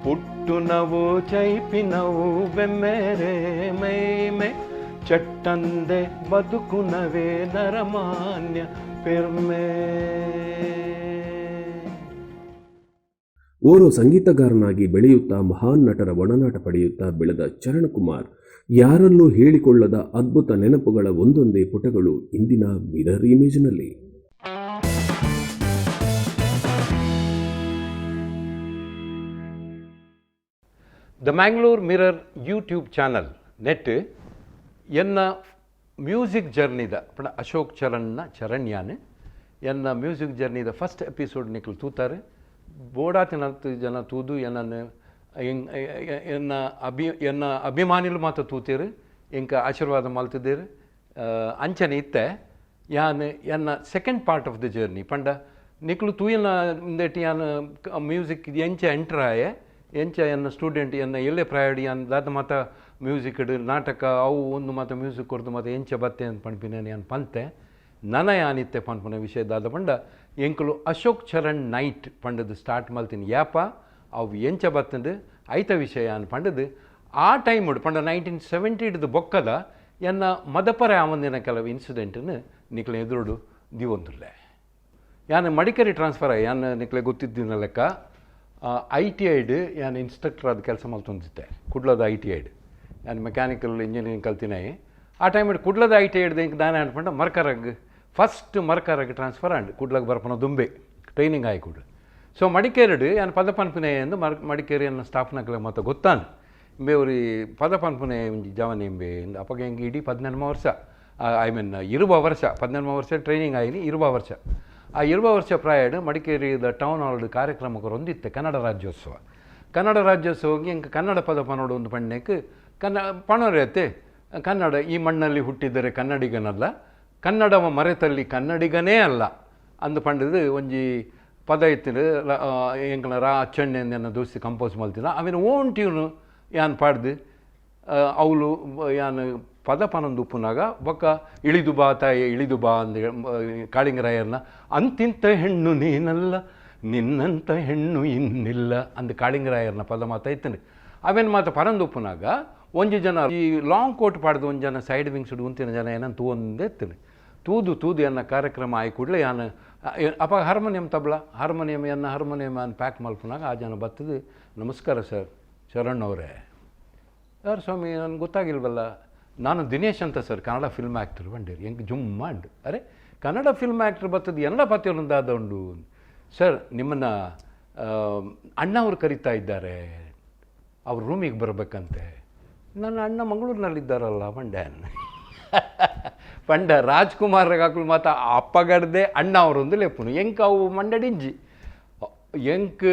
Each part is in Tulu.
ಪುಟ್ಟುನವು ಚೈಪಿನವು ಬೆಮ್ಮೆರೆ ಮೈಮೆ ಚಟ್ಟಂದೆ ಬದುಕುನವೇ ನರಮಾನ್ಯ ಪೆರ್ಮೆ. ಓರ್ವ ಸಂಗೀತಗಾರನಾಗಿ ಬೆಳೆಯುತ್ತಾ ಮಹಾನ್ ನಟರ ಒಡನಾಟ ಪಡೆಯುತ್ತಾ ಬೆಳೆದ ಚರಣ್ ಕುಮಾರ್ ಯಾರಲ್ಲೂ ಹೇಳಿಕೊಳ್ಳದ ಅದ್ಭುತ ನೆನಪುಗಳ ಒಂದೊಂದೇ ಪುಟಗಳು ಇಂದಿನ ಮಿರರ್ ಇಮೇಜ್ನಲ್ಲಿ. The Mangalore mirror YouTube channel ನೆಟ್ ಎನ್ನ ಮ್ಯೂಸಿಕ್ ಜರ್ನಿದ ಪಂಡ ಅಶೋಕ್ ಚರಣ್ನ ಚರಣ್ಯಾನ್ ಎನ್ನ ಮ್ಯೂಸಿಕ್ ಜರ್ನಿದ ಫಸ್ಟ್ ಎಪಿಸೋಡ್ ನಿಕುಲು ತೂತಾರೆ. ಬೋಡಾತಿನತ್ ಜನ ತೂದು ಎನ್ನನ್ ಎನ್ನ ಅಭಿ ಎನ್ನ ಅಭಿಮಾನಿಲು ಮಾತ ತೂತೇರು, ಎಂಕ ಆಶೀರ್ವಾದ ಮಲ್ತಿದ್ದೇರು. ಅಂಚನೆ ಇತ್ತೆ ಯಾನ್ ಎನ್ನ second part of the journey ಪಂಡ ನಿಕುಲು ತೂಯನ ಇಂದೆಟ್ ಯಾನ್ ಮ್ಯೂಸಿಕ್ ಎಂಚ ಎಂಟರ್ ಆಯೆ, ಎಂಚ ಎನ್ನ ಸ್ಟೂಡೆಂಟ್, ಎನ್ನ ಎಲ್ಲೆ ಪ್ರಾಯಡ್ ಯಾನ್ ದಾದ ಮಾತ ಮ್ಯೂಸಿಕ್ಡ್ ನಾಟಕ ಅವು ಒಂದು ಮಾತ ಮ್ಯೂಸಿಕ್ ಕೊರ್ದು ಮಾತ ಎಂಚ ಬತ್ತೆ ಅಂತ ಪನ್ಪಿನ ಯಾನ್ ಪಂತೆ. ನನ ಯಾನಿತ್ತೆ ಪನ್ಪುನ ವಿಷಯ ದಾದ ಪಂಡ ಎಂಕುಲು ಅಶೋಕ್ ಚರಣ್ ನೈಟ್ ಪಂಡದು ಸ್ಟಾರ್ಟ್ ಮಲ್ತಿನ ಯಾಪ, ಅವು ಎಂಚ ಬತ್ತಂದು ಐತ ವಿಷಯ ಅನ್ ಪಂಡದು ಆ ಟೈಮ್ ಪಂಡ 1970 ಬೊಕ್ಕದ ಎನ್ನ ಮದಪರೆ ಆವಂದಿನ ಕೆಲವು ಇನ್ಸಿಡೆಂಟನ್ನು ನಿಕ್ಲೆ ಎದುರುಡು ದಿವೊಂದುಲ್ಲೆ. ಯಾನ್ ಮಡಿಕೇರಿ ಟ್ರಾನ್ಸ್ಫರ್ ಆಯ್. ಯಾನ್ ನಿಕ್ಲೆ ಗೊತ್ತಿದ್ದಿನ ಲೆಕ್ಕ I T ಐಡ್ ಯಾನ್ ಇನ್ಸ್ಟ್ರಕ್ಟರ್ ಆದ್ ಕೆಲಸ ಮಲ್ತೊಂದಿತ್ತೆ ಕುಡ್ಲದ I T ಐಡ್. ಯಾನ್ ಮೆಕ್ಯಾನಿಕಲ್ ಇಂಜಿನಿಯರಿಂಗ್ ಕಲ್ತಿನಾಯೆ. ಆ ಟೈಮ್ ಕುಡ್ಲದ I T ಐಡ್ ಎಂಕ್ ದಾನೆ ಆಂಡ್ ಪಂಡ ಮರ್ಕರಗ್ ಫಸ್ಟ್ ಮರ್ಕರಗ್ ಟ್ರಾನ್ಸ್ಫರ್ ಆಂಡ್. ಕುಡ್ಲಗ್ ಬರ್ಪುನ ದುಂಬೆ ಟ್ರೈನಿಂಗ್ ಆಯಿ ಕೂಡ್ಲೆ. ಸೊ ಮಡಿಕೇರಿಡ್ ಯಾನ್ ಪದ ಪನ್ಪಿನ ಎಂದು ಮಡಿಕೇರಿ ಎನ್ನ ಸ್ಟಾಫ್ನಕ್ಲೆ ಮಾತ ಗೊತ್ತಾಂಡ್, ಇಂಬೆ ಒರಿ ಪದ ಪನ್ಪುನೆ ಒಂಜಿ ಜವನೆ ಇಂಬೆ. ಅಪಗ ಎಂಕ್ ಇಡೀ 18 ವರ್ಷ, I mean 20 ವರ್ಷ, 18 ವರ್ಷ ಟ್ರೈನಿಂಗ್ ಆಯಿನಿ, 20 ವರ್ಷ. ಆ 20 ವರ್ಷ ಪ್ರಾಯಡ್ ಮಡಿಕೇರಿದ ಟೌನ್ ಹಾಲ್ಡ್ ಕಾರ್ಯಕ್ರಮ ಕೊರೊಂದಿತ್ತೆ ಕನ್ನಡ ರಾಜ್ಯೋತ್ಸವ. ಕನ್ನಡ ರಾಜ್ಯೋತ್ಸವಕ್ಕೆ ಎಂಕ್ ಕನ್ನಡ ಪದ ಪನೊಡು ಒಂದು ಪಣ್ಣೆಕ್ ಕನ್ನ ಪಣೋರೆ ಕನ್ನಡ ಈ ಮಣ್ಣಲ್ಲಿ ಹುಟ್ಟಿದರೆ ಕನ್ನಡಿಗನಲ್ಲ, ಕನ್ನಡವ ಮರೆತಲ್ಲಿ ಕನ್ನಡಿಗನೇ ಅಲ್ಲ ಅಂದು ಪಂಡದು ಒಂಜಿ ಪದ ಇತ್ತಿನ ಎಂಕಲ ರಾ ಅಚ್ಚಣ್ಣೆ ಎನ್ನ ದೋಸ್ತಿ ಕಂಪೋಸ್ ಮಲ್ತಿನ. ಅವಿನ ಓನ್ ಟ್ಯೂನ್ ಯಾನ್ ಪಾಡ್ದು ಅವುಲು ಯಾನ್ ಪದ ಪನೊಂದು ಉಪ್ಪುನಾಗ ಬೊಕ್ಕ ಇಳಿದು ಬಾ ತಾಯಿ ಇಳಿದು ಬಾ ಅಂದು ಕಾಳಿಂಗರಾಯರ್ನ ಅಂತಿಂತ ಹೆಣ್ಣು ನೀನಲ್ಲ ನಿನ್ನಂಥ ಹೆಣ್ಣು ಇನ್ನಿಲ್ಲ ಅಂದು ಕಾಳಿಂಗರಾಯರ್ನ ಪದ ಮಾತ ಇತ್ತಂಡು. ಅವೇನು ಮಾತ ಪನೊಂದು ಉಪ್ಪುನಾಗ ಒಂಜಿ ಜನ ಈ ಲಾಂಗ್ ಕೋಟ್ ಪಾಡ್ದು ಒಂಜಿ ಜನ ಸೈಡ್ ವಿಂಗ್ಸ್ ಉಂತಿನ ಜನ ಏನಂತ ತೂವೊಂದೇ ಇತ್ತಂಡು. ತೂದು ತೂದು ಎನ್ನ ಕಾರ್ಯಕ್ರಮ ಆಯಿ ಕೂಡಲೇ ಯಾನ್ ಅಪ್ಪ ಹಾರ್ಮೋನಿಯಂ ತಬಲ ಹಾರ್ಮೋನಿಯಂ ಎನ್ನ ಹಾರ್ಮೋನಿಯಂ ಅನ್ನು ಪ್ಯಾಕ್ ಮಲ್ಪುನಾಗ ಆ ಜನ ಬತ್ತದು, ನಮಸ್ಕಾರ ಸರ್ ಶರಣ್ ಅವರೇ. ಯಾರು ಸ್ವಾಮಿ ನನಗೆ ಗೊತ್ತಾಗಿಲ್ವಲ್ಲ? ನಾನು ದಿನೇಶ್ ಅಂತ ಸರ್, ಕನ್ನಡ ಫಿಲ್ಮ್ ಆ್ಯಕ್ಟರ್ ಬಂಡೇರಿ. ಎಂಕ್ ಜುಮ್ ಅಂಡ್ ಅರೆ ಕನ್ನಡ ಫಿಲ್ಮ್ ಆ್ಯಕ್ಟರ್ ಬತ್ತದು ಎಲ್ಲ ಪತಿಯೊಂದಾದ ಉಂಡು ಸರ್. ನಿಮ್ಮನ್ನು ಅಣ್ಣ ಅವರು ಕರೀತಾ ಇದ್ದಾರೆ, ಅವ್ರ ರೂಮಿಗೆ ಬರಬೇಕಂತೆ. ನನ್ನ ಅಣ್ಣ ಮಂಗಳೂರಿನಲ್ಲಿದ್ದಾರಲ್ಲ ಪಂಡ್ಯಾನ್ ಪಂಡ ರಾಜ್ಕುಮಾರ್ ಹಾಕಲು ಮಾತ ಅಪ್ಪಗಡ್ದೆ ಅಣ್ಣ ಅವರೊಂದು ಲೆಪ್ಪುನು ಎಂಕ್ ಅವು ಮಂಡಡಿಂಜಿ ಎಂಕ್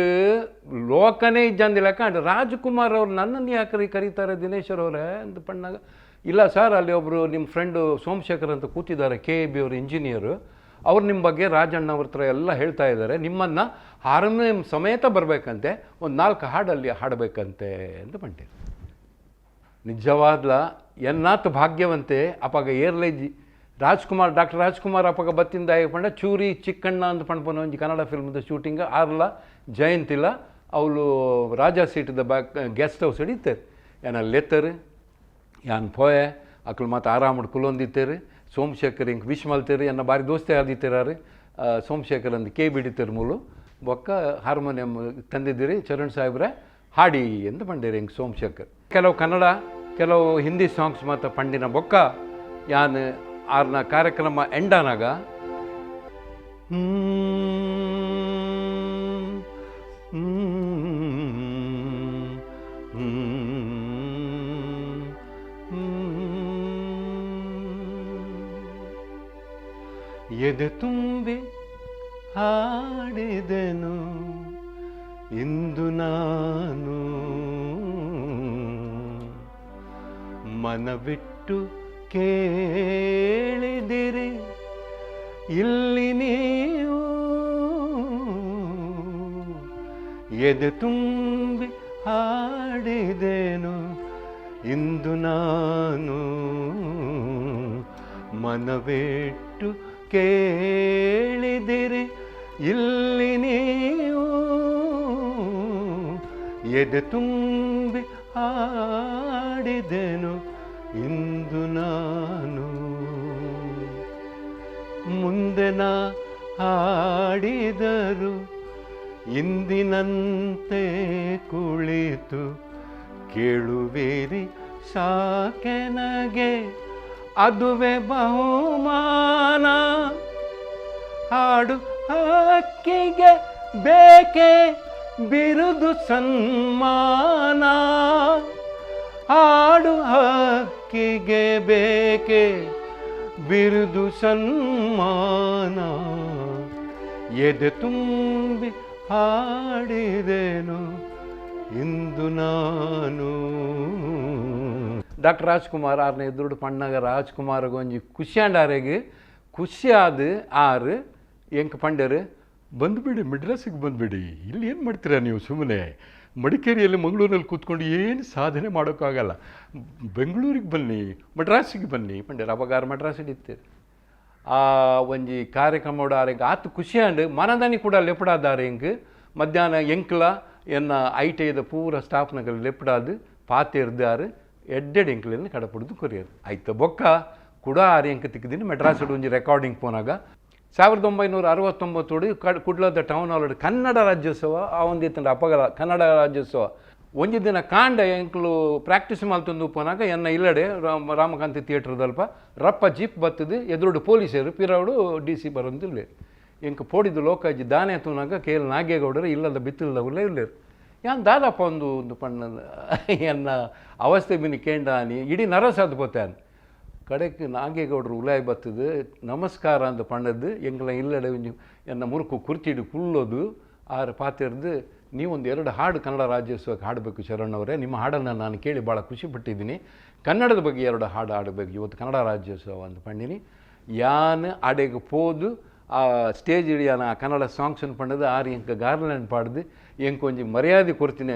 ಲೋಕನೇ ಇಜ್ಜಂದಿಲ್ಲ. ಅಂಡ್ ರಾಜ್ಕುಮಾರ್ ಅವ್ರು ನನ್ನನ್ನು ಯಾಕೆ ಕರೀತಾರೆ ದಿನೇಶ್ವರ್ ಅವರೇ ಅಂತ ಪಣ್ಣಾಗ, ಇಲ್ಲ ಸರ್ ಅಲ್ಲಿ ಒಬ್ಬರು ನಿಮ್ಮ ಫ್ರೆಂಡು ಸೋಮಶೇಖರ್ ಅಂತ ಕೂತಿದ್ದಾರೆ, ಕೆ ಎ ಬಿ ಅವರು ಇಂಜಿನಿಯರು, ಅವ್ರು ನಿಮ್ಮ ಬಗ್ಗೆ ರಾಜಣ್ಣ ಅವ್ರ ಹತ್ರ ಎಲ್ಲ ಹೇಳ್ತಾ ಇದ್ದಾರೆ, ನಿಮ್ಮನ್ನು ಹಾರ್ಮೋನಿಯಂ ಸಮೇತ ಬರಬೇಕಂತೆ, ಒಂದು 4 ಹಾಡಲ್ಲಿ ಹಾಡಬೇಕಂತೆ ಅಂತ ಬಂಟೆ. ನಿಜವಾದ್ಲ ಎನ್ನಾತ್ ಭಾಗ್ಯವಂತೆ. ಅಪಾಗ ಏರ್ಲೈಜಿ ರಾಜ್ಕುಮಾರ್ ಡಾಕ್ಟರ್ ರಾಜ್ಕುಮಾರ್ ಅಪಗ ಬತ್ತಿಂದ ಪಂಡ ಚೂರಿ ಚಿಕ್ಕಣ್ಣ ಅಂತ ಪಣ್ಪುನ ಒಂಜಿ ಕನ್ನಡ ಫಿಲ್ಮ್ದ ಶೂಟಿಂಗ್ ಆರ್ಲ ಜಯಂತಿಲ್ಲ ಅವಳು ರಾಜಾ ಸೀಟ್ದ ಬ್ಯಾಕ್ ಗೆಸ್ಟ್ ಹೌಸ್ ಹಿಡಿತಾರೆ. ಏನ ಲೆತ್ತರು ಯಾನ್ ಪೋಯೆ. ಅಕ್ಲು ಮತ್ತು ಆರಾಮಡ್ ಕುಲೊಂದಿತ್ತೇರು. ಸೋಮಶೇಖರ್ ಇಂಕ್ ವಿಶ್ ಮಲ್ತೇರು, ಎನ್ನ ಬಾರಿ ದೋಸ್ತೆ ಆದಿತ್ತೇರಾರು ಸೋಮಶೇಖರ್ ಅಂದ್ ಕೆ ಬಿಡಿತೇರು ಮೂಲು. ಬೊಕ್ಕ ಹಾರ್ಮೋನಿಯಂ ತಂದಿದ್ದೀರಿ ಚರಣ್ ಸಾಹೇಬ್ರೆ ಹಾಡಿ ಎಂದು ಬಂಡೇರಿ ಹಿಂಗೆ ಸೋಮಶೇಖರ್. ಕೆಲವು ಕನ್ನಡ ಕೆಲವು ಹಿಂದಿ ಸಾಂಗ್ಸ್ ಮಾತ್ರ ಪಂಡಿನ ಬೊಕ್ಕ ಯಾನ್ ಆರ್ನ ಕಾರ್ಯಕ್ರಮ ಎಂಡಾನಾಗ ಎದೆ ತುಂಬಿ ಹಾಡಿದೆನು ಇಂದು ನಾನು, ಮನವಿಟ್ಟು ಕೇಳಿದಿರಿ ಇಲ್ಲಿ ನೀವು, ಎದೆ ತುಂಬಿ ಹಾಡಿದೆನು ಇಂದು ನಾನು, ಮನವಿಟ್ಟು ಕೇಳಿದಿರಿ ಇಲ್ಲಿ ನೀವು, ಎದೆ ತುಂಬಿ ಹಾಡಿದೆನು ಇಂದು ನಾನು. ಮುಂದೆ ನಾ ಹಾಡಿದರು ಇಂದಿನಂತೆ ಕುಳಿತು ಕೇಳುವಿರಿ, ಸಾಕೆನಗೆ ಅದುವೆ ಬಹುಮಾನ. ಹಾಡು ಹಕ್ಕಿಗೆ ಬೇಕೆ ಬಿರುದು ಸನ್ಮಾನ? ಹಾಡು ಹಕ್ಕಿಗೆ ಬೇಕೆ ಬಿರುದು ಸನ್ಮಾನ? ಎದೆ ತುಂಬಿ ಹಾಡಿದೆನು ಇಂದು ನಾನು. ಡಾಕ್ಟರ್ ರಾಜ್ಕುಮಾರ್ ಆರ್ನ ಎದುರುಡು ಪಣ್ಣಗ ರಾಜ್ಕುಮಾರ್ ಒಂಜಿ ಖುಷಿಯಾಂಡಾರೆಗ್ ಖುಷಿಯಾದ ಆರು ಎಂಕ್ ಪಂಡರು, ಬಂದುಬಿಡಿ, ಮೆಡ್ರಾಸಿಗೆ ಬಂದುಬಿಡಿ, ಇಲ್ಲಿ ಏನು ಮಾಡ್ತೀರಾ ನೀವು? ಸುಮ್ಮನೆ ಮಡಿಕೇರಿಯಲ್ಲಿ, ಮಂಗಳೂರಲ್ಲಿ ಕೂತ್ಕೊಂಡು ಏನು ಸಾಧನೆ ಮಾಡೋಕ್ಕಾಗಲ್ಲ, ಬೆಂಗಳೂರಿಗೆ ಬನ್ನಿ, ಮಡ್ರಾಸಿಗೆ ಬನ್ನಿ ಪಂಡೇರು. ಅವಾಗ ಮಡ್ರಾಸ್ ಇತ್ತೀರಿ. ಆ ಒಂಜಿ ಕಾರ್ಯಕ್ರಮ ಆರೆಗ್ ಆತ್ ಖುಷಿಯಾಂಡ್. ಮನದನಿ ಕೂಡ ಲೆಪಡಾದಾರೆ ಎಂಕ್. ಮಧ್ಯಾಹ್ನ ಎಂಕ್ಲ ಎನ್ನ ಐಟಿಐದ ಪೂರ ಸ್ಟಾಫ್ನಗಲ್ ಲೆಪಡಾದು ಪಾತೆರ್ದಾರು. ಎಡ್ಡೆಡ್ ಎಂಕ್ಲೆನ್ ಕಡಪುಡ್ದು ಕೊರಿಯರ್ ಆಯ್ತು. ಬೊಕ್ಕ ಕುಡ ಆರು ಎಂಕ್ ತಿಕ್ಕಿದ್ದೀನಿ ಮೆಡ್ರಾಸ್ ಒಂಜಿ ರೆಕಾರ್ಡಿಂಗ್ ಪೋನಾಗ. 1969 ಕುಡ್ಲದ ಟೌನ್ ಹಾಲ್ ಕನ್ನಡ ರಾಜ್ಯೋತ್ಸವ ಆ ಒಂದು ಇತ್ತಂಡ. ಅಪಗಲ ಕನ್ನಡ ರಾಜ್ಯೋತ್ಸವ ಒಂಜಿ ದಿನ ಕಾಂಡ ಎಂಕ್ಲು ಪ್ರಾಕ್ಟೀಸ್ ಮಲ್ತೊಂದು ಪೋನಾಗ ಎನ್ನ ಇಲ್ಲಡೆ ರಾಮಕಾಂತಿ ಥಿಯೇಟರ್ದಲ್ಪ ರಪ್ಪ ಜೀಪ್ ಬತ್ತದು. ಎದುರುಡು ಪೊಲೀಸರು, ಪಿರವಡು ಡಿಸಿ ಬರೋಂದಿಲ್ಲ. ಎಂಕ್ ಪೋಡಿದು ಲೋಕಾಜಿ ದಾನೆ ತೂನಾಗ ಕೆ ಎಲ್ ನಾಗೇಗೌಡರು ಇಲ್ಲದ ಬಿತ್ತಿಲ್ದವ್ರಲ್ಲೇ ಇಲ್ಲೇರು. ಯಾನ್ ದಾದಪ್ಪ ಒಂದು ಒಂದು ಪಣ್ಣ ಎನ್ನ ಅವಸ್ಥೆ ಬಿನಿ ಕೇಂಡಾನಿ ಇಡೀ ನರಸಾದ್ ಪೋತೆ. ಕಡೆಕ್ ನಾಗೇಗೌಡರು ಉಲಾಯ್ ಬತ್ತದು, ನಮಸ್ಕಾರ ಅಂತ ಪಂಡದ್ದು. ಎಂಗ್ಲ ಇಲ್ಲಡೆ ಒಂಜಿ ಎನ್ನ ಮುರುಕು ಕುರ್ಚಿಡು ಕುಲ್ಲೋದು ಆರು ಪಾತೆರ್ದು, ನೀವೊಂದು ಎರಡು ಹಾಡು ಕನ್ನಡ ರಾಜ್ಯೋತ್ಸವಕ್ಕೆ ಹಾಡಬೇಕು ಶರಣ್ ಅವರೇ, ನಿಮ್ಮ ಹಾಡನ್ನು ನಾನು ಕೇಳಿ ಭಾಳ ಖುಷಿ ಪಟ್ಟಿದ್ದೀನಿ, ಕನ್ನಡದ ಬಗ್ಗೆ ಎರಡು ಹಾಡು ಹಾಡಬೇಕು ಇವತ್ತು ಕನ್ನಡ ರಾಜ್ಯೋತ್ಸವ ಅಂತ ಪಂಡಿನಿ. ಯಾನ್ ಅಡೆಗೆ ಪೋದು ಆ ಸ್ಟೇಜ್ ಇಡಿಯಾನ ಆ ಕನ್ನಡ ಸಾಂಗ್ಸನ್ನು ಪಂಡದು. ಆರು ಎಂಕ ಗಾರ್ಲ್ಯಾಂಡ್ ಪಾಡ್ದು ಎಂಕ್ ಒಂಜಿ ಮರ್ಯಾದೆ ಕೊರ್ತೀನಿ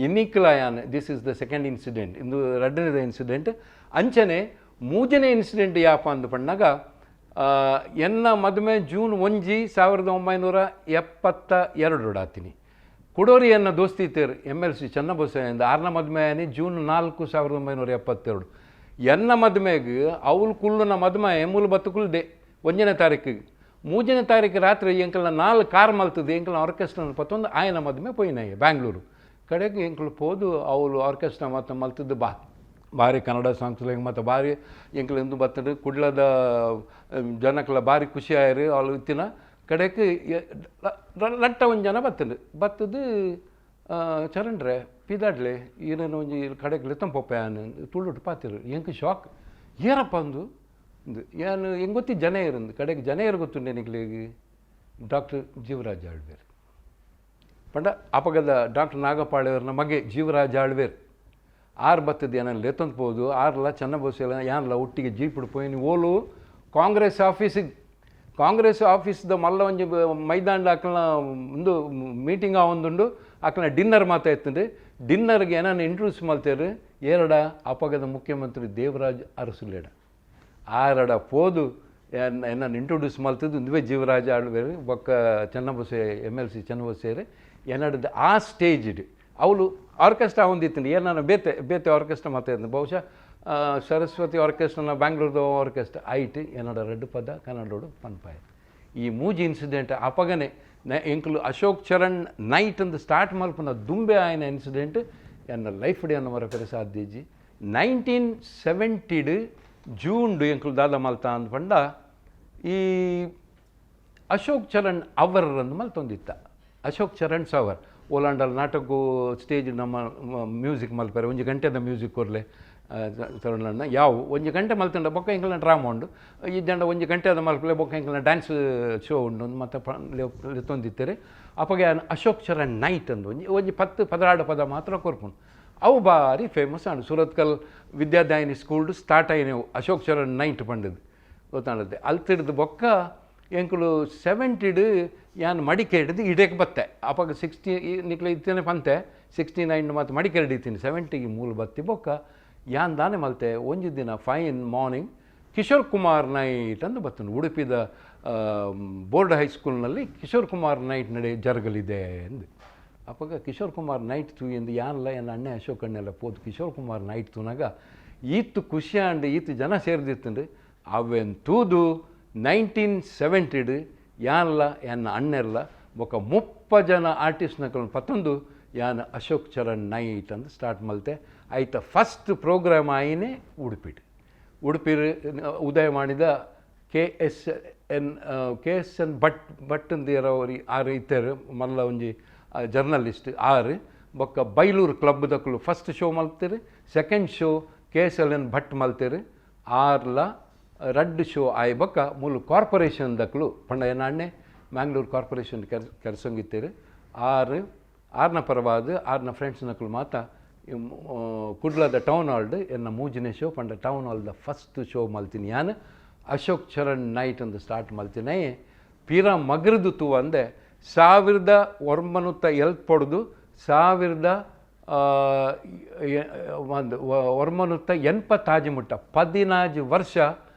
ಇನ್ನಿಕ್ಲ ಯಾನ್. This is the second incident. ಇಂದು ರಡ್ಡನೇದ ಇನ್ಸಿಡೆಂಟ್. ಅಂಚನೆ ಮೂಜನೇ ಇನ್ಸಿಡೆಂಟ್ ಯಾಪ ಅಂದು ಪಣ್ಣಾಗ, ಎನ್ನ ಮದುವೆ ಜೂನ್ 1, 1972 ಆತೀನಿ. ಕುಡೋರಿ ಎನ್ನ ದೋಸ್ತಿ ಇತ್ತೇರು, ಎಮ್ಎಲ್ಸಿ ಚನ್ನಬಸಯ್ಯ, ಆರ್ನ ಮದುವೆ ಆನಿ ಜೂನ್ 4, 1972. ಎನ್ನ ಮದುವೆಗೆ ಅವಳು ಕುಲ್ಲುನ ಮದುವೆ ಮೂಲು ಬತ್ತು ಕುಲ್ದೆ 1ನೇ ತಾರೀಕಿಗೆ. 3ನೇ ತಾರೀಕು ರಾತ್ರಿ ಎಂಕಲ್ನ ನಾಲ್ಕು ಕಾರ್ ಮಲ್ತದೆ ಎಂಕಲ್ನ ಆರ್ಕೆಸ್ಟ್ರಾ ಪತ್ತೊಂದು ಆಯನ ಮದುವೆ ಪೋಯಿನಾಯ ಬ್ಯಾಂಗ್ಳೂರು ಕಡೆಗೆ. ಎಂಕಲು ಪೋದು ಅವಳು ಆರ್ಕೆಸ್ಟ್ರಾ ಮತ್ತು ಮಲ್ತದ್ದು ಬಾ ಭಾರಿ ಕನ್ನಡ ಸಾಂಗ್ಸ್ ಮತ್ತು ಭಾರಿ ಎಂಕಲ್ ಎಂದು ಬರ್ತದೆ. ಕುಡ್ಲದ ಜನಕ್ಲ ಭಾರಿ ಖುಷಿ ಆಯ್ರು. ಅವಳು ಇತ್ತಿನ ಕಡೆಗೆ ಲಟ್ಟ ಒಂದು ಜನ ಬರ್ತದೆ ಬತ್ತದು, ಚರಣ್ರೆ ಪಿದಾಡ್ಲೆ ಈರೇನು ಒಂಜಿ ಕಡೆಗೆ ಲೆತ್ತಂಪೊಪ್ಪೆ ತುಳುಟು ಪಾತಿರು. ಎಂಕ್ ಶಾಕ್, ಏರಪ್ಪ ಅಂದು ಇಂದು ಏನು ಹೆಂಗೆ ಗೊತ್ತಿ ಜನ ಇರಂದು. ಕಡೆಗೆ ಜನ ಏರು ಗೊತ್ತುಂಡೆ ನಿಕ್ಲೆಗ್? ಡಾಕ್ಟರ್ ಜೀವರಾಜ್ ಆಳ್ವೇರ್. ಪಂಡ ಅಪಗದ ಡಾಕ್ಟರ್ ನಾಗಪಾಳೆಯವ್ರನ್ನ ಮಗೆ ಜೀವರಾಜ್ ಆಳ್ವೇರ್. ಆರು ಬತ್ತದ ಏನಲ್ಲಿ ಲೆತ್ತೊಂದು ಪೋದು. ಆರ್ಲ ಚನ್ನಬಸಯ್ಯ ಯಾನ್ಲ ಒಟ್ಟಿಗೆ ಜೀಪುಡು ಪೋಯಿನಿ. ಓಲು? ಕಾಂಗ್ರೆಸ್ ಆಫೀಸಿಗೆ. ಕಾಂಗ್ರೆಸ್ ಆಫೀಸ್ದ ಮಲ್ಲ ಒಂಜಿ ಮೈದಾನ ಅಕ್ಲನ ಒಂದು ಮೀಟಿಂಗ್ ಆವೊಂದುಂಡು. ಅಕ್ಲನ ಡಿನ್ನರ್ ಮಾತಾ ಇತ್ತುಂಡು. ಡಿನ್ನರ್ಗೆ ಏನಾನ ಇಂಟ್ರೊಡ್ಯೂಸ್ ಮಲ್ತೇರು ಏರಡ? ಅಪಗದ ಮುಖ್ಯಮಂತ್ರಿ ದೇವರಾಜ್ ಅರಸುಲೇಡ. ಆರಡ ಪೋದು ಎನ್ನ ಇಂಟ್ರೊಡ್ಯೂಸ್ ಮಲ್ತದ್ದು ಇಂದುವೆ ಜೀವರಾಜ ಆಳ್ವೇರು ಬೊಕ್ಕ ಚನ್ನಬಸೆ ಎಮ್ಎಲ್ಸಿ ಚನ್ನಬಸೇರು ಎನ್ನಡದ. ಆ ಸ್ಟೇಜ್ ಅವಳು ಆರ್ಕೆಸ್ಟ್ರಾ ಒಂದಿತ್ತು. ಏನಾನ ಬೇತೆ ಬೇತೆ ಆರ್ಕೆಸ್ಟ್ರಾ ಮಾತಾ ಬಹುಶಃ ಸರಸ್ವತಿ ಆರ್ಕೆಸ್ಟ್ರಾನ ಬ್ಯಾಂಗ್ಳೂರ್ದ ಆರ್ಕೆಸ್ಟ್ರಾ ಐಟ್ ಎನ್ನಡ ರಡ್ಡು ಪದ ಕನ್ನಡೋಡು ಪನ್ಪಾಯ. ಈ ಮೂಜಿ ಇನ್ಸಿಡೆಂಟ್ ಅಪಗನೆ ಎಂಕುಲು ಅಶೋಕ್ ಚರಣ್ ನೈಟ್ ಅಂದು ಸ್ಟಾರ್ಟ್ ಮಲ್ಪುನ ದುಂಬೆ ಆಯ್ನ ಇನ್ಸಿಡೆಂಟ್. ಎನ್ನ ಲೈಫ್ ಡೆ ಅನ್ನ ಮರಪೆರೆ ಸಾಧ್ಯಜಿ. 1970 ಜೂನ್ ಎಂಕುಲು ದಾದ ಮಲ್ತ ಅಂದ್ ಪಂಡ, ಈ ಅಶೋಕ್ ಚರಣ್ ಅವರ್ ಅಂದ್ ಮಲ್ತೊಂದಿತ್ತ. ಅಶೋಕ್ ಚರಣ್ ಸವರ್ ಓಲಾಂಡಲ್ ನಾಟಕ ಸ್ಟೇಜ್ ನಮ್ಮ ಮ್ಯೂಸಿಕ್ ಮಲ್ಪರೆ ಒಂಜಿ ಗಂಟೆದ ಮ್ಯೂಸಿಕ್ ಕೊರ್ಲೆ ಚರಣ್ ಯಾವ ಒಂಜಿ ಗಂಟೆ ಮಲ್ತಂಡ ಬೊಕ್ಕ ಎಂಕಲ್ನ ಡ್ರಾಮಾ ಉಂಡು. ಈ ದಂಡ ಒಂಜಿ ಗಂಟೆ ಅದ ಮಲ್ಪಲೆ ಬೊಕ್ಕ ಎಂಕಲ್ನ ಡ್ಯಾನ್ಸ್ ಶೋ ಉಂಡು ಮತ್ತು ಲೆತ್ತೊಂದಿತ್ತಾರೆ. ಅಪಗ ಅಶೋಕ್ ಚರಣ್ ನೈಟ್ ಅಂದು ಒಂಜಿ ಒಂಜಿ 10-12 ಪದ ಮಾತ್ರ ಕೊರ್ಪುಂಡು. ಅವು ಭಾರಿ ಫೇಮಸ್ ಆಂಡ್. ಸೂರತ್ಕಲ್ ವಿದ್ಯಾದಾಯಿನಿ ಸ್ಕೂಲ್ಡ್ ಸ್ಟಾರ್ಟ್ ಆಯಿನವು ಅಶೋಕ್ ಚರಣ್ ನೈಟ್ ಪಂಡದು ಗೊತ್ತಾಣದೆ. ಅಲ್ತಿಡ್ದು ಬೊಕ್ಕ ಎಂಕುಲು 70ಡ್ ಯಾನ್ ಮಡಿಕೇರಿಡ್ದು ಇಡೇಕ್ ಬತ್ತೆ. ಅಪಗ 60 ನಿಕ್ಲೆ ಇತ್ತೇನೆ ಪಂತೆ 69 ಮತ್ತು ಮಡಿಕೇರಿ ಇತ್ತೀನಿ. 70ಗೆ ಮೂಲು ಬತ್ತಿ ಬೊಕ್ಕ ಯಾನ್ ದಾನೆ ಮಲ್ತೆ, ಒಂಜಿ ದಿನ fine morning Kishore Kumar night ಅಂದು ಬತ್ತನು. ಉಡುಪಿದ ಬೋರ್ಡ್ ಹೈಸ್ಕೂಲ್ನಲ್ಲಿ ಕಿಶೋರ್ ಕುಮಾರ್ ನೈಟ್ ನಡೆ ಜರುಗಲಿದೆ ಅಂದು. ಅಪಗ ಕಿಶೋರ್ ಕುಮಾರ್ ನೈಟ್ ತೂಯೆಂದು ಯಾನ್ಲ ಎನ್ನ ಅಣ್ಣೆ ಅಶೋಕ್ ಅಣ್ಣೆಲ್ಲ ಪೋದು ಕಿಶೋರ್ ಕುಮಾರ್ ನೈಟ್ ತೂನಾಗ ಈತ್ ಖುಷಿ ಆಂಡ್, ಈತ್ ಜನ ಸೇರ್ದಿತ್ತುಂಡು. ಅವೆನ್ ತೂದು 1970ಡ್ ಯಾನ್ಲ ಎನ್ನ ಅಣ್ಣೆರ್ಲ ಬೊಕ 30 ಜನ ಆರ್ಟಿಸ್ಟ್ನಕುಲು ಪತ್ತೊಂದು ಯಾನ್ ಅಶೋಕ್ ಚರಣ್ ನೈಟ್ ಅಂದ್ ಸ್ಟಾರ್ಟ್ ಮಲ್ತೆ. ಐತ ಫಸ್ಟ್ ಪ್ರೋಗ್ರಾಮ್ ಆಯಿನೇ ಉಡುಪಿಡ್. ಉಡುಪಿರ್ ಉದಯವಾಣಿದ K S N Bhat Bhat ಒರಿ ಆರ್ ಇತ್ತೆರ್, ಮಲ್ಲ ಒಂಜಿ ಜರ್ನಲಿಸ್ಟ್ ಆರ್. ಬೊಕ್ಕ ಬೈಲೂರು ಕ್ಲಬ್ ದಕುಲು ಫಸ್ಟ್ ಶೋ ಮಲ್ತೆರ್. Second show K S L N Bhat ಮಲ್ತೆರ್. ಆರ್ಲ ರಡ್ಡ್ ಶೋ ಆಯಿ ಬೊಕ್ಕ ಮೂಲು ಕಾರ್ಪೊರೇಷನ್ ದಕುಲು ಪಂಡ ಎನ್ನ ಅಣ್ಣೆ ಮ್ಯಾಂಗ್ಳೂರು ಕಾರ್ಪೊರೇಷನ್ ಕೆರ್ಸೊಂಗಿತ್ತೆರ್. ಆರ್ ಆರ್ನ ಪರವಾದ್ ಆರ್ನ ಫ್ರೆಂಡ್ಸ್ನಕುಲು ಮಾತ ಕುಡ್ಲದ ಟೌನ್ ಹಾಲ್ಡ್ ಎನ್ನ ಮೂಜನೇ ಶೋ ಪಂಡ ಟೌನ್ ಹಾಲ್ದ ಫಸ್ಟ್ ಶೋ ಮಲ್ತಿನಿ ಯಾನ್. ಅಶೋಕ್ ಚರಣ್ ನೈಟ್ ಅಂದ್ ಸ್ಟಾರ್ಟ್ ಮಲ್ತಿನೇ. ಪಿರ ಮಗ್ರದು ತೂವಂದೆ 1970ಡ್ದು 1986 ಮುಟ್ಟ 16 ವರ್ಷ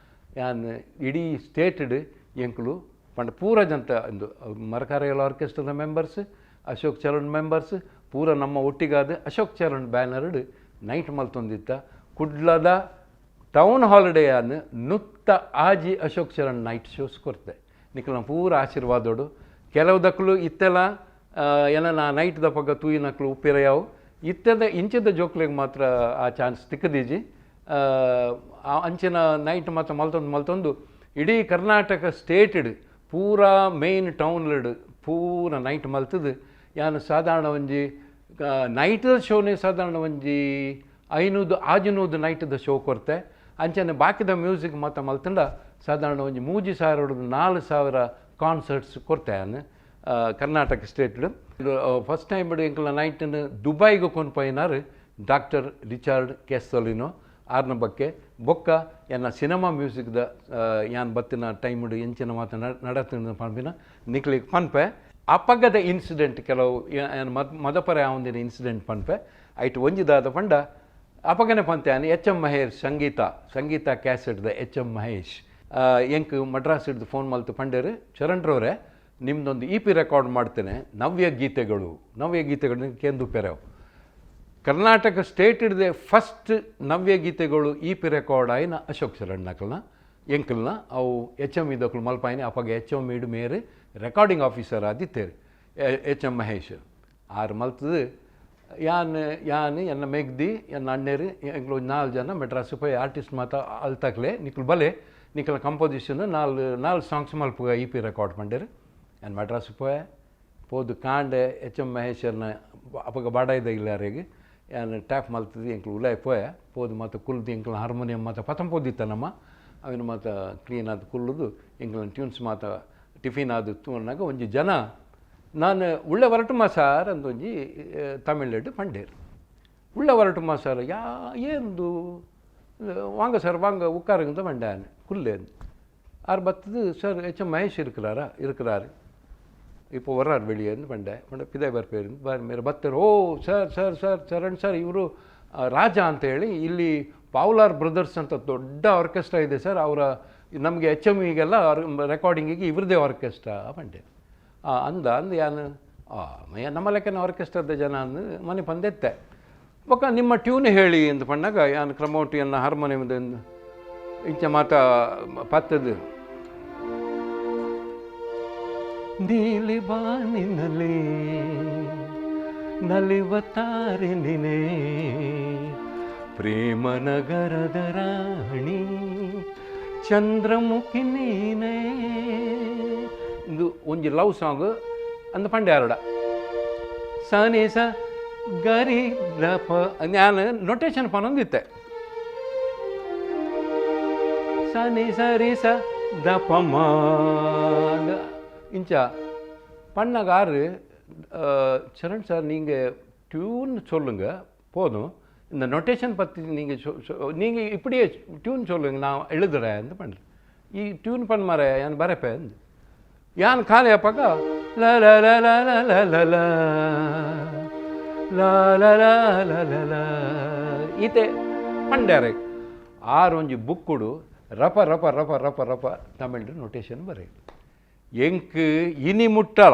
ಯಾನ್ ಇಡೀ ಸ್ಟೇಟ್ಡ್ ಎಂಕುಲು ಪಂಡ ಪೂರ ಜಂತ ಇಂದು ಮರಕಾರೆಗಳ ಆರ್ಕೆಸ್ಟ್ರಾದ ಮೆಂಬರ್ಸ್, ಅಶೋಕ್ ಚರಣ್ ಮೆಂಬರ್ಸ್ ಪೂರ ನಮ್ಮ ಒಟ್ಟಿಗಾದ ಅಶೋಕ್ ಚರಣ್ ಬ್ಯಾನರ್ಡ್ ನೈಟ್ ಮಲ್ತೊಂದಿತ್ತ. ಕುಡ್ಲದ ಟೌನ್ ಹಾಲಿಡೇಯನ್ನು 106 ಅಶೋಕ್ ಚರಣ್ ನೈಟ್ ಶೋಸ್ ಕೊರ್ತೆ. ನಿಕಲ್ನ ಪೂರ ಆಶೀರ್ವಾದೋಡು. ಕೆಲವು ದಕ್ಕಲು ಇತ್ತೆಲ್ಲ ಏನನ ನೈಟ್ ದಪಗ ತೂಯಿನಕ್ಲು ಉಪ್ಪಿರ ಯಾವು ಇತ್ತೆದ ಇಂಚದ ಜೋಕ್ಲೆಗ್ ಮಾತ್ರ ಆ ಚಾನ್ಸ್ ತಿಕ್ಕದೀಜಿ. ಅಂಚಿನ ನೈಟ್ ಮಾತ್ರ ಮಲ್ತೊಂದು ಮಲ್ತೊಂದು ಇಡೀ ಕರ್ನಾಟಕ ಸ್ಟೇಟೆಡ್ ಪೂರಾ ಮೇನ್ ಟೌನ್ಲೆಡ್ ಪೂರ ನೈಟ್ ಮಲ್ತದು. ಯಾನ್ ಸಾಧಾರಣ ಒಂಜಿ ನೈಟ್ ಶೋನೇ ಸಾಧಾರಣ ಒಂಜಿ 500 600 ನೈಟ್ದ ಶೋ ಕೊರ್ತೆ. ಅಂಚನೆ ಬಾಕಿದ ಮ್ಯೂಸಿಕ್ ಮಾತ್ರ ಮಲ್ತಂಡ ಸಾಧಾರಣ ಒಂಜಿ 3000 4000 ಕಾನ್ಸರ್ಟ್ಸ್ ಕೊರ್ತೆ ಯಾನ್ ಕರ್ನಾಟಕ ಸ್ಟೇಟ್ಡ್. ಫಸ್ಟ್ ಟೈಮ್ ಎಂಕಲ್ನ ನೈಟನ್ನು ದುಬೈಗೆ ಕೊಂಡ್ಪೋಯಿನಾರು ಡಾಕ್ಟರ್ ರಿಚಾರ್ಡ್ ಕೆಸ್ಸೊಲಿನೋ. ಆರ್ನ ಬಗ್ಗೆ ಬೊಕ್ಕ ಎನ್ನ ಸಿನಿಮಾ ಮ್ಯೂಸಿಕ್ದ ಯಾನ್ ಬತ್ತಿನ ಟೈಮ್ಡ್ ಎಂಚಿನ ಮಾತ ನಡತಿನ ಪನ್ಪಿನ ನಿಕ್ಲಿಗೆ ಪನ್ಪೆ. ಅಪಗದ ಇನ್ಸಿಡೆಂಟ್ ಕೆಲವು ಯಾನ್ ಮದಪರೆ ಆವಂದಿನ ಇನ್ಸಿಡೆಂಟ್ ಪನ್ಪೆ. ಐಟ್ ಒಂಜಿ ದಾದ ಪಂಡ ಅಪಗನೆ ಪಂತೆ ಯಾನ್ ಎಚ್ ಎಂ ಮಹೇಶ್ ಸಂಗೀತ ಸಂಗೀತ ಕ್ಯಾಸೆಟ್ದ ಎಚ್ ಎಂ ಮಹೇಶ್ ಎಂಕ್ ಮಡ್ರಾಸ್ ಹಿಡ್ದು ಫೋನ್ ಮಲ್ತು ಪಂಡೇರು, ಚರಣ್ರವರೇ ನಿಮ್ದೊಂದು E P record ಮಾಡ್ತೇನೆ, ನವ್ಯ ಗೀತೆಗಳು. ನವ್ಯ ಗೀತೆಗಳು ಕೇಂದು ಪೆರೆವು. ಕರ್ನಾಟಕ ಸ್ಟೇಟ್ ಹಿಡ್ದೆ ಫಸ್ಟ್ ನವ್ಯ ಗೀತೆಗಳು E P record ಆಯಿನ ಅಶೋಕ್ ಶರಣ್ ನಕಲ್ನ ಎಂಕಲ್ನ. ಅವು ಎಚ್ ಎಮ್ ಇದಕ್ಕಲು ಮಲ್ಪಾಯಿನ. ಅಪಗ ಎಚ್ ಎಮ್ ಇಡು ಮೇರು ರೆಕಾರ್ಡಿಂಗ್ ಆಫೀಸರ್ ಆದಿತ್ತೇರು ಎಚ್ ಎಂ ಮಹೇಶ್. ಆರು ಮಲ್ತದು ಯಾನ್ ಯಾನ್ ಎನ್ನ ಮೆಗ್ದಿ ಎನ್ನ ಅಣ್ಣೇರು ಎಂಕ್ಲು ಒಂಜಿ ನಾಲ್ ಜನ ಮೆಡ್ರಾಸ್ ಪೋಯಿ ಆರ್ಟಿಸ್ಟ್ ಮಾತ ಅಲ್ತಕ್ಲೆ ನಿಕ್ಲು ಬಲೆ ನಿಕ್ಲ ಕಂಪೋಸಿಷನ್ ನಾಲ್ ನಾಲ್ ಸಾಂಗ್ಸ್ ಮಲ್ಪುಗ E P record ಪಂಡೇರು. ಯಾನ್ ಮೆಡ್ರಾಸ್ ಪೋಯೆ. ಪೋದು ಕಾಂಡೆ ಎಚ್ ಎಂ ಮಹೇಶರ್ನ ಅಪಗ ಬಾಡಾಯ್ದ ಇಲ್ಲಾರಿಗೆ ಯಾನ್ ಟ್ಯಾಪ್ ಮಲ್ತದು ಎಂಕ್ಲು ಉಲಾಯ್ ಪೋಯೆ. ಪೋದು ಮಾತ ಕುಲ್ದು ಎಂಕ್ಲ ಹಾರ್ಮೋನಿಯಂ ಮಾತ ಪತಂ ಪೋದಿತ್ತ ನಮ್ಮ ಅವಿನ ಮಾತ ಕ್ಲೀನ್ ಆದ್ ಕುಲ್ಲುದು ಎಂಕ್ಲನ ಟ್ಯೂನ್ಸ್ ಮಾತ ಟಿಫಿನ್ ಆದ್ ತೂನಾಗ ಒಂಜಿ ಜನ ನಾನು ಉಳ್ಳೆ ವರಟುಮ ಸಾರ್ ಅಂದೊಂಜಿ ತಮಿಳ್ನಾಡು ಪಂಡೇರು. ಉಳ್ಳೆ ವರಟುಮ ಸಾರ್ ಯಾ ఏంದು ವಾಂಗ ಸರ್ ವಾಂಗ ಉಕ್ಕಾರುங்க ಪಂಡಾನ್ ಕುಲ್ಲೇನು. ಆರ್ ಬತ್ತದು sir H M Mahesh இருக்கிறாரா? இருக்கிறாரு, இப்போ வர்றார் வெளியேன்னு பண்டேன். ಪಂಡ ಪಿದಾಯ್ ಬರ್ಪೇರು ಮೇರೆ ಬತ್ತಾರೆ. ಓ sir sir sir Charan sir, ಇವರು ರಾಜಾ ಅಂತೇಳಿ ಇಲ್ಲಿ ಪಾವ್ಲಾರ್ ಬ್ರದರ್ಸ್ ಅಂತ ದೊಡ್ಡ ಆರ್ಕೆಸ್ಟ್ರಾ ಇದೆ ಸರ್, ಅವರ ನಮಗೆ ಎಚ್ ಎಮ್ ಈಗೆಲ್ಲ ರೆಕಾರ್ಡಿಂಗಿಗೆ ಇವ್ರದ್ದೇ ಆರ್ಕೆಸ್ಟ್ರಾ ಪಂಡೆ. ಅಂದ ಅಂದ ಯಾನು ನಮ್ಮ ಲೆಕ್ಕನ ಆರ್ಕೆಸ್ಟ್ರಾದ ಜನ ಅಂದು ಮನೆ ಪಂದೆತ್ತೆ. ಬೊಕ್ಕ ನಿಮ್ಮ ಟ್ಯೂನ್ ಹೇಳಿ ಎಂದು ಪಣ್ಣಾಗ ಯಾನು ಕ್ರಮೋಟಿಯನ್ನು ಹಾರ್ಮೋನಿಯಂ ಇಂಚ ಮಾತ ಪತ್ತದು ನೀಲಿ ಬಾನಿನಲ್ಲಿ ನಲಿವ ತಾರೆ ನೀನೇ ಪ್ರೇಮ ನಗರದ ರಾಣಿ ಚಂದ್ರಮುಖಿ ನೀನೇ. ಇದು ಒಂಜಿ ಲವ್ ಸಾಂಗ್ ಅಂದ ಪಂಡ್ಯಾರಡ ಸನಿ ಸ ಗರಿ the ಪ. ನಾನು ನೊಟೇಶನ್ ಪನೊಂದಿತ್ತೆ ಸನಿ ಸರಿ ಸ the ಪ ಮ ಇಂಚ ಪಣ್ಣಾಗ ಆರು சரண் சார் நீங்கள் டியூன் சொல்லுங்க போதும், இந்த நொட்டேஷன் பற்றி நீங்கள் நீங்கள் இப்படியே டியூன் சொல்லுங்க நான் எழுதுறேன் ಅಂತ ಪಂಡ್ರಿ. ಈ ಟ್ಯೂನ್ ಪಣ್ ಮಾರ ಯಾನ್ ಬರಪೆ ಅಂದ್ ಯಾನ್ ಖಾಲಿ ಅಪ್ಪಗ ಲ ಲ ಲ ಲ ಲ ಲ ಲ ಲ ಲ ಲ ಲ ಲ ಲ ಲ ಈತೆ ಪಂಡ್ಯಾರೆ. ಆರು ಒಂಜಿ ಬುಕ್ಕುಡು ರಪ ರಪ ರಪ ರಪ ರಪ ತಮಿಳ್ ನೊಟೇಶನ್ ಬರೆ. ಎಂಕ್ ಇನಿ ಮುಟ್ಟಲ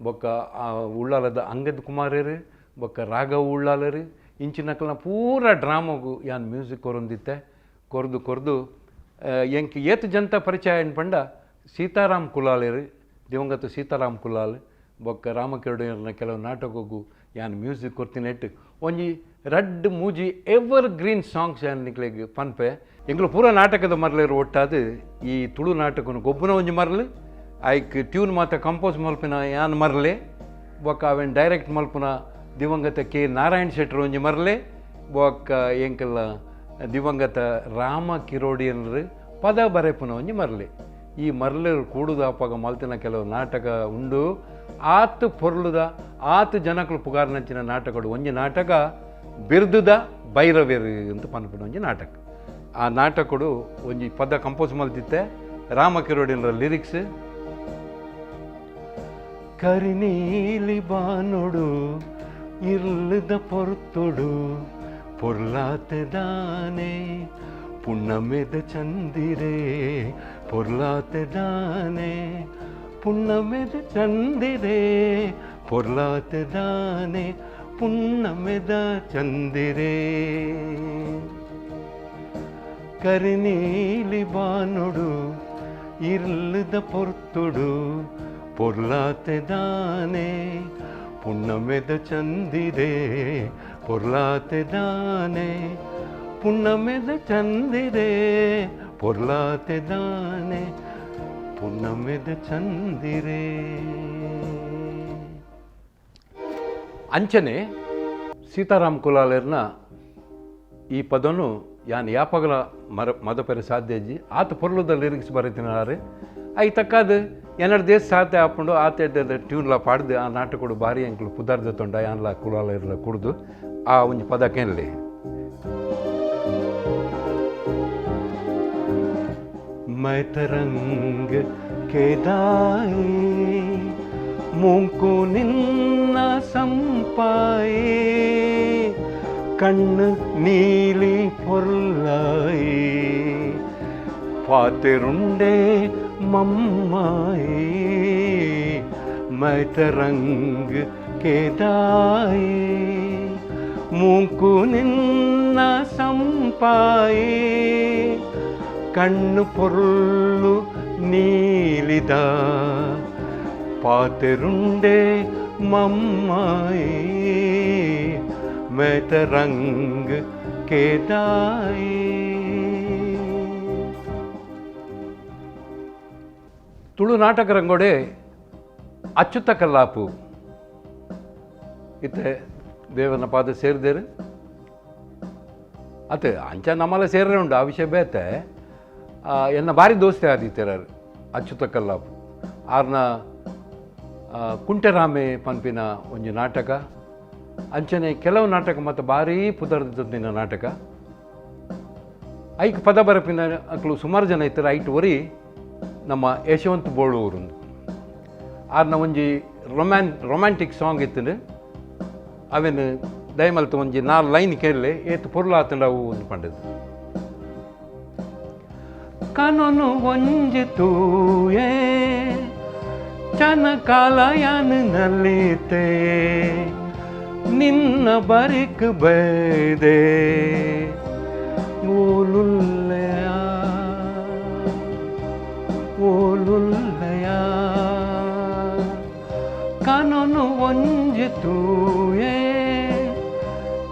ಬೊಕ್ಕ ಉಳ್ಳಾಲದ ಅಂಗದ್ ಕುಮಾರರು ಬೊಕ್ಕ ರಾಘವ್ ಉಳ್ಳಾಲರು ಇಂಚಿನಕಲ್ನ ಪೂರ ಡ್ರಾಮಗು ಯಾನ್ ಮ್ಯೂಸಿಕ್ ಕೊರೊಂದಿತ್ತೆ. ಕೊರ್ದು ಕೊರ್ದು ಎಂಕ್ ಏತ್ ಜನತ ಪರಿಚಯ ಪಂಡ ಸೀತಾರಾಮ್ ಕುಲಾಲೆರು, ದಿವಂಗತ ಸೀತಾರಾಮ್ ಕುಲಾಲ್ ಬೊಕ್ಕ ರಾಮಕಿರಡಿಯರ್ನ ಕೆಲವು ನಾಟಕಗು ಯಾನ್ ಮ್ಯೂಸಿಕ್ ಕೊರ್ತಿನೆಟ್ ಒಂಜಿ ರಡ್ಡ್ ಮೂಜಿ ever green songs ಯಾನ್ ನಿಕ್ಲೆಗ್ ಪನ್ಪೆ. ಎಂಕುಲು ಪೂರ ನಾಟಕದ ಮರ್ಲೆರ್ ಒಟ್ಟಾದ್ ಈ ತುಳು ನಾಟಕನು ಗೊಬ್ಬುನ ಒಂಜಿ ಮರ್ಲು, ಐಕ್ ಟ್ಯೂನ್ ಮಾತ ಕಂಪೋಸ್ ಮಲ್ಪಿನ ಯಾನ್ ಮರ್ಲೆ, ಬೊಕ್ಕ ಅವೆನ್ ಡೈರೆಕ್ಟ್ ಮಲ್ಪುನ ದಿವಂಗತ ಕೆ ನಾರಾಯಣ್ ಶೆಟ್ಟರ್ ಒಂಜಿ ಮರ್ಲೆ, ಬೊಕ್ಕ ಎಂಕಲ್ನ ದಿವಂಗತ ರಾಮ ಕಿರೋಡಿಯನ್ರು ಪದ ಬರೆಪುನ ಒಂಜಿ ಮರ್ಲೆ. ಈ ಮರ್ಲೆರ್ ಕೂಡುದಾಪಗ ಮಲ್ತಿನ ಕೆಲವು ನಾಟಕ ಉಂಡು. ಆತ್ ಪೊರ್ಲುದ ಆತ್ ಜನಕುಲು ಪುಗಾರ್ನಂಚಿನ ನಾಟಕಡು ಒಂಜಿ ನಾಟಕ ಬಿರ್ದುದ ಭೈರವೇರು ಅಂತ ಪನ್ಪಿನ ಒಂಜಿ ನಾಟಕ. ಆ ನಾಟಕಡು ಒಂಜಿ ಪದ ಕಂಪೋಸ್ ಮಲ್ತಿತ್ತೆ ರಾಮ ಕಿರೋಡಿಯನ್ರ ಲಿರಿಕ್ಸ್. ಕರಿನೀಲಿ ಬಾನುಡು ಇರ್ಲದ ಪೊರ್ತುಡು ಪೊರ್ಲಾತೆ ದಾನೆ ಪುಣ್ಣಮೆದ ಚಂದಿರೇ ಪೊರ್ಲಾತೆ ದಾನೆ ಪುಣ್ಣಮೆದ ಚಂದಿರೇ ಪೊರ್ಲಾತೆ ದಾನೆ ಪುಣ್ಣಮೆದ ಚಂದಿರೇ. ಕರಿನೀಲಿ ಬಾನುಡು ಇರ್ಲದ ಪೊರ್ತುಡು ಪೊರ್ಲಾತೆ ದಾನೆ ಪುಣ್ಣಮೆದ ಚಂದಿರೇ ಪೊರ್ಲಾತೆ ದಾನೆ ಪುಣ್ಣಮೆದ ಚಂದಿರೇ ಪೊರ್ಲಾತೆ ದಾನೆ ಪುಣ್ಣಮೆದ ಚಂದಿರೇ. ಅಂಚನೆ ಸೀತಾರಾಮ್ ಕುಲಾಲೆರ್ನ ಈ ಪದನು ಯಾನ್ ಯಾಪಗಲ ಮದಪೆರೆ ಸಾಧ್ಯ ಇಜ್ಜಿ. ಆತ ಪೊರ್ಲುದ ಲಿರಿಕ್ಸ್ ಬರೀತಿನಾರು I ತಕ್ಕಾದ ಎನ್ನಡ ದೇಶ ಸಾಧ್ಯ ಆಪುಂಡು ಆತ ಎಡ್ಡೆ ಟ್ಯೂನ್ಲ ಪಾಡ್ದು ಆ ನಾಟಕಡು ಭಾರಿ ಅಂಕಲು ಪುದರ್ದ ತೊಂಡ ಯಾನ್ಲ ಕುಲಾಲೆರ್ಲ ಕುಡ್ದು ಆ ಒಂಜಿ ಪದ ಕೇನ್ಲೆ. मैं तरंग के दाए ಮೂಂಕು ನಿನ್ನ ಸಂಪಾಯೇ ಕಣ್ಣು ನೀಲಿ ಪೊರ್ಲಾಯೇ ಪಾತೆರುಂಡೆ ಮಮ್ಮಾಯೇ मैं तरंग के दाए ಮೂಂಕು ನಿನ್ನ ಸಂಪಾಯೇ ಕಣ್ಣು ಪೊರ್ಲು ನೀಲಿದ ಪಾತೆರುಂಡೆ ಮಮ್ಮಾಯೇ मैं तरंग के दाए. ತುಳು ನಾಟಕ ರಂಗೋಡೆ ಅಚ್ಚುತ ಕಲ್ಲಾಪು ಇತ್ತೆ ದೇವನ ಪಾದ ಸೇರಿದೇರು ಅತ್ತೆ ಅಂಚ ನಮ್ಮಲ್ಲ ಸೇರ್ರೆ ಉಂಡು ಆ ವಿಷಯ ಬೇತೆ. ಎನ್ನ ಭಾರಿ ದೋಸ್ತೆ ಆದಿತ್ಯರಾರು ಅಚ್ಚುತ ಕಲ್ಲಾಪು ಆರ್ನ ಕುಂಟೆರಾಮೆ ಪನ್ಪಿನ ಒಂಜಿ ನಾಟಕ ಅಂಚನೆ ಕೆಲವು ನಾಟಕ ಮತ್ತು ಭಾರೀ ಪುದರ್ದಿನ ನಾಟಕ. ಐಕ್ ಪದ ಬರಪಿನ ಅಕ್ಲು ಸುಮಾರು ಜನ ಇತ್ತಾರೆ. ಐಟ್ ಒರಿ ನಮ್ಮ ಯಶವಂತ ಬೋಳೂರು ಆರ್ನ ಒಂಜಿ ರೊಮ್ಯಾಂಟಿಕ್ ಸಾಂಗ್ ಇತ್ತು. ಅವೇನು ದಯಮಲ್ತ ಒಂಜಿ ನಾಲ್ ಲೈನ್ ಕೇಳಲೆ ಏತ್ ಪೊರ್ಲು ಆತಂಡ ಅವು ಒಂದು ಪಂಡದು. ಕನೊನು ಒಂಜಿ ತೂಯೆ ಚನ ಕಾಲಯನ್ ನಲಿತೆ ನಿನ್ನ ಬರಿಕ್ ಬೈದೆ ಓಲುಲ್ಲೆಯ ಓಲುಲ್ಲೆಯ ಕನೊನು ಒಂಜಿ ತೂಯೆ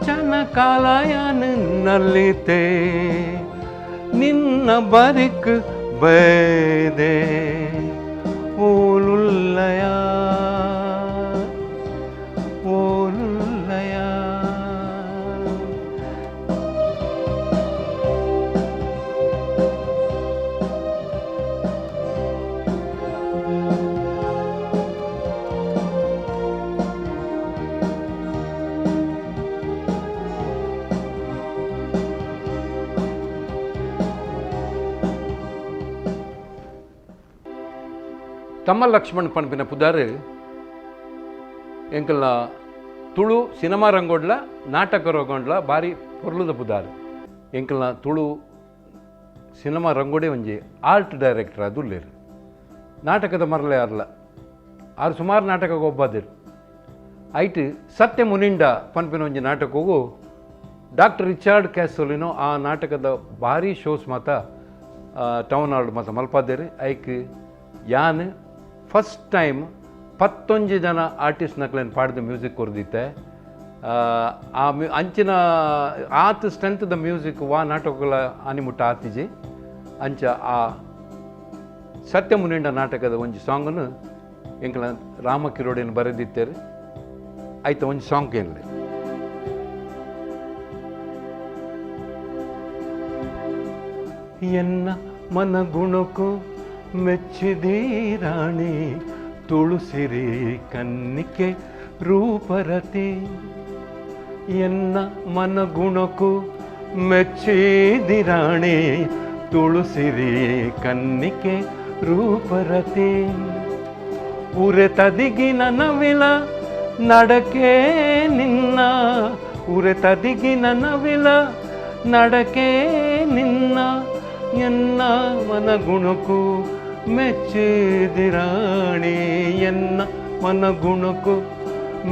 ಚನ ಕಾಲಯನ್ ನಲಿತೆ ನಿನ್ನ ಬರಿಕ್ ಬೈದೆ ಓಲುಲ್ಲಯ ಓಲುಲ್ಲಯ. ತಮ್ಮ ಲಕ್ಷ್ಮಣ್ ಪನ್ಪಿನ ಪುದಾರು ಎಂಕಲ್ನ ತುಳು ಸಿನಿಮಾ ರಂಗೋಡ್ಲ ನಾಟಕ ರಂಗೋಡ್ಲ ಭಾರಿ ಪೊರ್ಲುದ ಪುದಾರು. ಎಂಕಲ್ನ ತುಳು ಸಿನಿಮಾ ರಂಗೋಡೆ ಒಂಜಿ ಆರ್ಟ್ ಡೈರೆಕ್ಟರ್ ಅದು ಉಲ್ಲೇರು. ನಾಟಕದ ಮರಲೆ ಅರ್ಲ ಆರು ಸುಮಾರು ನಾಟಕ ಗೊಬ್ಬಾದಿರು. ಐಟ್ ಸತ್ಯ ಮುನಿಂಡ ಪನ್ಪಿನ ಒಂಜಿ ನಾಟಕಗೂ ಡಾಕ್ಟರ್ ರಿಚಾರ್ಡ್ ಕ್ಯಾಸೋಲಿನೋ ಆ ನಾಟಕದ ಭಾರಿ ಶೋಸ್ ಮಾತ ಟೌನ್ ಹಾಲ್ ಮಾತ ಮಲ್ಪಾದೇರು. ಐಕ್ ಯಾನ್ ಫಸ್ಟ್ ಟೈಮ್ 11 ಜನ ಆರ್ಟಿಸ್ಟ್ ನಕ್ಲೆನ್ ಪಾಡ್ದು ಮ್ಯೂಸಿಕ್ ಕೊರ್ದಿತ್ತೆ. ಆ ಅಂಚಿನ ಆತ್ ಸ್ಟ್ರೆಂತ್ದ ಮ್ಯೂಸಿಕ್ ವಾ ನಾಟಕಗಳ ಆನಿಮುಟ್ಟ ಆತಿಜಿ. ಅಂಚ ಆ ಸತ್ಯ ಮುನಿಂಡ ನಾಟಕದ ಒಂಜಿ ಸಾಂಗನ್ನು ಎಂಕಲ ರಾಮ ಕಿರೋಡಿನ ಬರೆದಿತ್ತೇರು. ಆಯ್ತು, ಒಂಜಿ ಸಾಂಗ್ ಕೇಳಲಿ. ಎನ್ನ ಮನಗುಣಕು ಮೆಚ್ಚಿದೀ ರಾಣಿ ತುಳಸಿರಿ ಕನ್ನಿಕೆ ರೂಪರತಿ. ಎನ್ನ ಮನಗುಣಕು ಮೆಚ್ಚಿದಿ ರಾಣಿ ತುಳಸಿರಿ ಕನ್ನಿಕೆ ರೂಪರತಿ. ಉರೆ ತದಿಗಿನ ನವಿಲ ನಡಕೆ ನಿನ್ನ, ಉರೆ ತದಿಗಿನ ನವಿಲ ನಡಕೆ ನಿನ್ನ, ಎನ್ನ ಮನಗುಣಕು ಮೆಚ್ಚಿದಿರಾಣಿ, ಎನ್ನ ಮನಗುಣಕು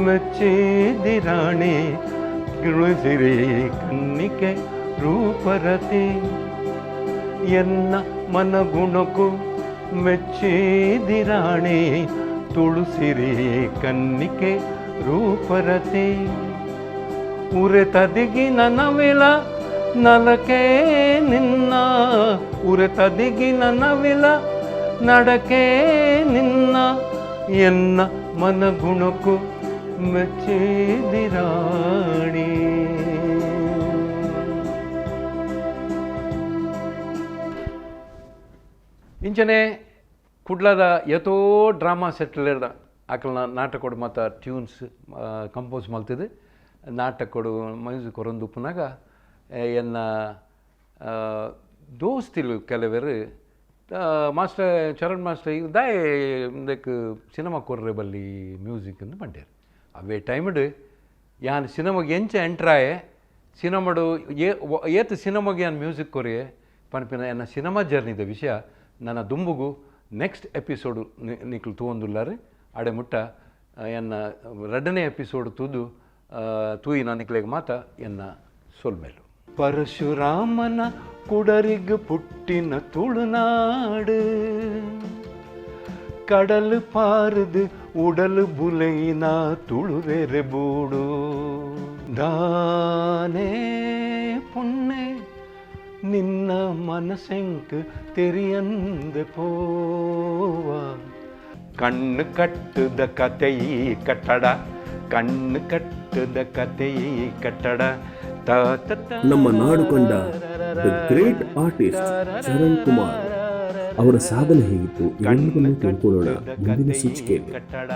ಮೆಚ್ಚಿದಿರಾಣಿ ತುಳಸಿರಿ ಕನ್ನಿಕೆ ರೂಪರತಿ. ಎನ್ನ ಮನಗುಣಕು ಮೆಚ್ಚಿದಿರಾಣಿ ತುಳಸಿರಿ ಕನ್ನಿಕೆ ರೂಪರತಿ. ಉರೆ ತದಿಗಿನ ನವಿಲ ನಲಕೆ ನಿನ್ನ, ಉರೆ ತದಿಗಿನ ನವಿಲ ನಡಕೆ ನಿನ್ನ, ಎನ್ನ ಮನಗುಣಕು ಮೆಚ್ಚಿದಿರಾಣಿ. ಇಂಚನೆ ಕುಡ್ಲದ ಏತೋ ಡ್ರಾಮಾ ಸೆಟ್ಲ್ ಅಕಲ್ನ ನಾಟಕೊಡು ಮಾತ ಟ್ಯೂನ್ಸ್ ಕಂಪೋಸ್ ಮಲ್ತಿದ್ದು ನಾಟಕೊಡು ಮ್ಯೂಸಿಕ್ ಕೊರೊಂದು ಉಪ್ಪುನಾಗ ಎನ್ನ ದೋಸ್ತಿಲು ಕೆಲವರು, ಮಾಸ್ಟರ್ ಚರಣ್ ಮಾಸ್ಟರ್ ಈಗ ದಾಯೆ ಇಂದಕ್ಕೆ ಸಿನಿಮಾ ಕೊರ್ರೆ ಬಲ್ಲಿ ಮ್ಯೂಸಿಕ್ ಅಂದ್ ಪಂಡೇರು. ಅವೇ ಟೈಮ್ಡ್ ಯಾನ್ ಸಿನಿಮಾಗೆ ಎಂಚ ಎಂಟ್ರಾಯೆ, ಸಿನಿಮಾಡು ಏತ್ ಸಿನಿಮಾಗೆ ಯಾನ್ ಮ್ಯೂಸಿಕ್ ಕೊರಿಯೆ ಪನ್ಪಿನ ಎನ್ನ ಸಿನಿಮಾ ಜರ್ನಿದ ವಿಷಯ ನನ್ನ ದುಂಬುಗು ನೆಕ್ಸ್ಟ್ ಎಪಿಸೋಡು ನಿಕ್ಲು ತೂವೊಂದುಲ್ಲಾರು. ಅಡೆ ಮುಟ್ಟ ಎನ್ನ ರಡ್ಡನೇ ಎಪಿಸೋಡ್ ತೂದು ತೂಯಿನ ನಿಕ್ಲೆಗ್ ಮಾತ ಎನ್ನ ಸೊಲ್ಮೆಲು. ಪರಶುರಾಮನ ಕುಡರಿಗ್ ಪುಟ್ಟಿನ ತುಳುನಾಡು, ಕಡಲು ಪಾರದು ಉಡಲು ಬುಲೆಯಿನ ತುಳುವೆರೆ ಬೂಡು. ದಾನೇ ಪುಣ್ಣೆ ನಿನ್ನ ಮನಸೆಂಕ್ ತೆರಿಯಂದೆ ಪೋವ. ಕಣ್ಣು ಕಟ್ಟುದ ಕತೆಯಿ ಕಟ್ಟಡ, ಕಣ್ಣು ಕಟ್ಟುದ ಕತೆಯಿ ಕಟ್ಟಡ. ನಮ್ಮ ನಾಡು ಕಂಡ the great artist Charan Kumar ಅವರ ಸಾಧನೆ ಹೇಗಿತ್ತು, ಎಲ್ಲವನ್ನೂ ತಿಳ್ಕೊಳ್ಳೋಣ ಮುಂದಿನ ಸಂಚಿಕೆಯಲ್ಲಿ. ಕಟ್ಟಡ.